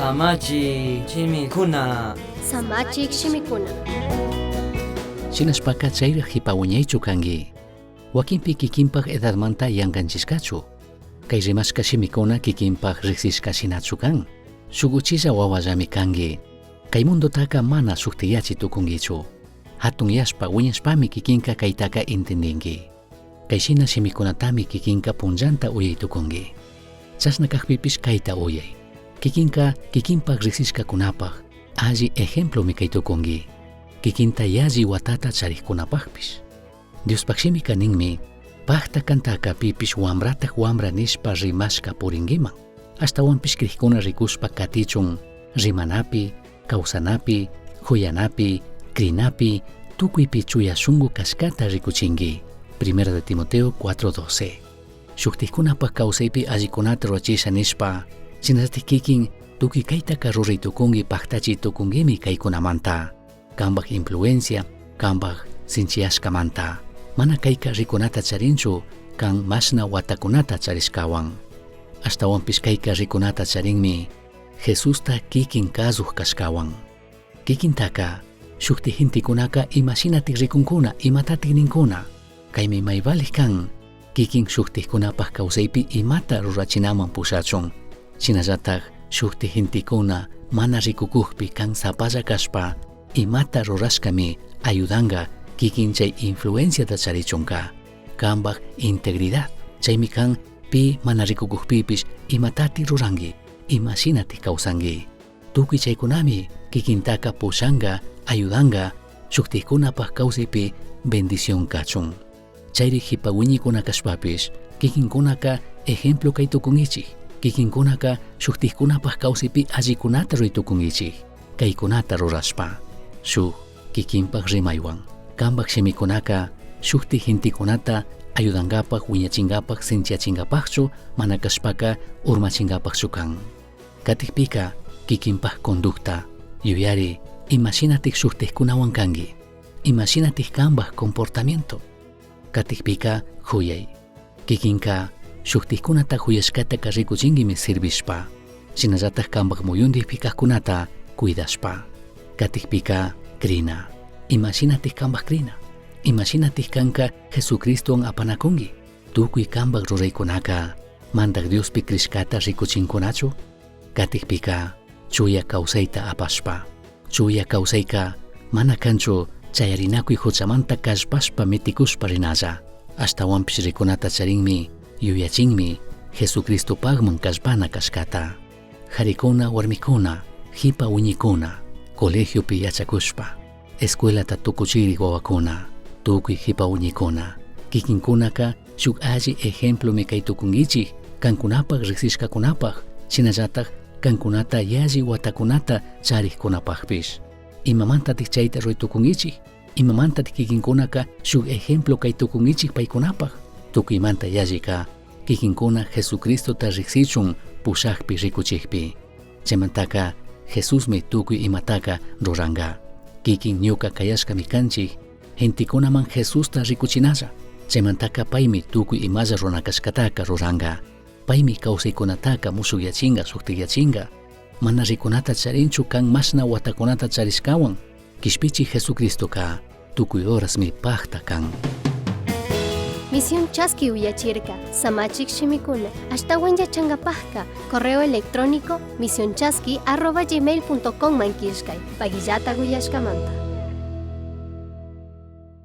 Samachi shimikuna. Samachik shimikuna. Shinashpaka chayraj jipa wiñaychu kanki. Wakinpi kikinpaj edadmanta yankanchishkachu. Kay rimashka shimikuna kikinpaj riksishka shinachu kan. Shuk uchilla wawallami kanki. Kay mundotaka mana shuktiyachi tukunkichu. Hatunyashpa wiñashpami kikinka kaytaka intindinki. Kay shina shimikunatami kikinka punllanta uyay tukunki. Chashna kajpipish kayta uyay. Kikinka kikinpaj riksishkakunapaj alli ejemplomi kay tukunki. Kikinta yalli watata charikkunapajpish. Diospaj shimika ninmi, pajta kantaka pipish wambrataj wambra nishpa rimashka purinkiman. Ashtawanpish crijkuna rikushpa katichun rimanapi, kawsanapi, juyanapi, krinapi, tukuypi chuya shunku kashkata rikuchinki. Primera de Timoteo 4:12. Shuktikkunapaj kawsaypi allikunata rurachisha nishpa, shinallatik kikin tukuy kaytaka ruray tukunki paktachi tukunkimi kaykunamanta. Kanpaj influencia, kanpaj sinchiyashkamanta. Mana kayka rikunata charinchu kan mashna watakunata charishkawan. Ashtawanpish kayka rikunata charinmi Jesusta kikin kazuj kashkawan. Kikintaka shukti gentekunaka imashinatik rikunkuna, imatatik ninkuna. Kaymi may valij kan kikin shuktikkunapaj kawsaypi imata rurachinaman pushachun. Shinallatak shukti gentekuna mana rikukukpi kan sapalla kashpa imata rurashkami ayudanka kikin chay influenciata charichunka. Kanpaj integridad chaymi kan pi mana rikukukpipish imatati ruranki, imashinatik kawsanki. Tukuy chaykunami kikintaka pushanka, ayudanka shuktikkunapaj kawsaypi bendición kachun. Chayri jipa wiñikuna kashpapish kikinkunaka ejemplo kay tukunkichik. Kikinkunaka shuktikkunapaj kawsaypi allikunata ruray tukunkichik. Kaykunata rurashpa. Shuk kikinpaj rimaywan. Kanpaj shimikunaka shukti gentekunata ayudankapaj, wiñachinkapaj, sinchiyachinkapajchu mana kashpaka urmachinkapajchu kan. Katikpika kikinpaj conducta, yuyari imashinatik shuktikkunawan kanki, imashinatik kanpaj comportamiento. Katikpika juyay. Kikinka shuktikkunata juyashkataka rikuchinkimi sirvishpa, shinallatak kanpaj muyuntikpi kajkunata cuidashpa. Katikpika krina. Imashinatik kanpaj krina. Imashinatik kanka Jesucristowan apanakunki. Tukuy kanpaj ruraykunaka Mandak Diospi krishkata rikuchinkunachu. Katikpika chuya kawsayta apashpa. Chuya kawsayka mana kanchu chayarinakuy huchamanta kallpashpa mitikushpa rinalla. Ashtawanpish rikunata charinmi, yuyachinmi Jesucristopajman kallpana kashkata. Jarikuna, warmikuna, jipa wiñikuna, colegiopi yachakushpa, escuelata tukuchirik wawakuna, tukuy jipa wiñikuna, kikinkunaka shuk alli ejemplomi kay tukunkichik kankunapaj riksishkakunapaj, shinallatak kankunata yalli watakunata charikkunapajpish. Imamantatik chayta ruray tukunkichik? Imamantatik kikinkunaka shuk ejemplo kay tukunkichik paykunapaj? Tukuymanta yallika kikinkuna Jesucristota riksichun pushakpi rikuchikpi. Chaymantaka Jesusmi tukuy imataka ruranka. Kikin ñuka kayashkami kanchik gentekunaman Jesusta rikuchinalla. Chaymantaka paymi tukuy imalla runakashkataka ruranka. Paymi kawsaykunataka mushukyachinka, shuktikyachinka. Mana rikunata charinchu kan mashna watakunata charishkawan. Kishpichi Jesucristoka tukuy horasmi pakta kan. Misión Chaski uyachirka, Samachik shimikuna, ashtawan yachankapajka, correo electrónico misionchaski@gmail.com man killkay, pagillata uyashkamanta.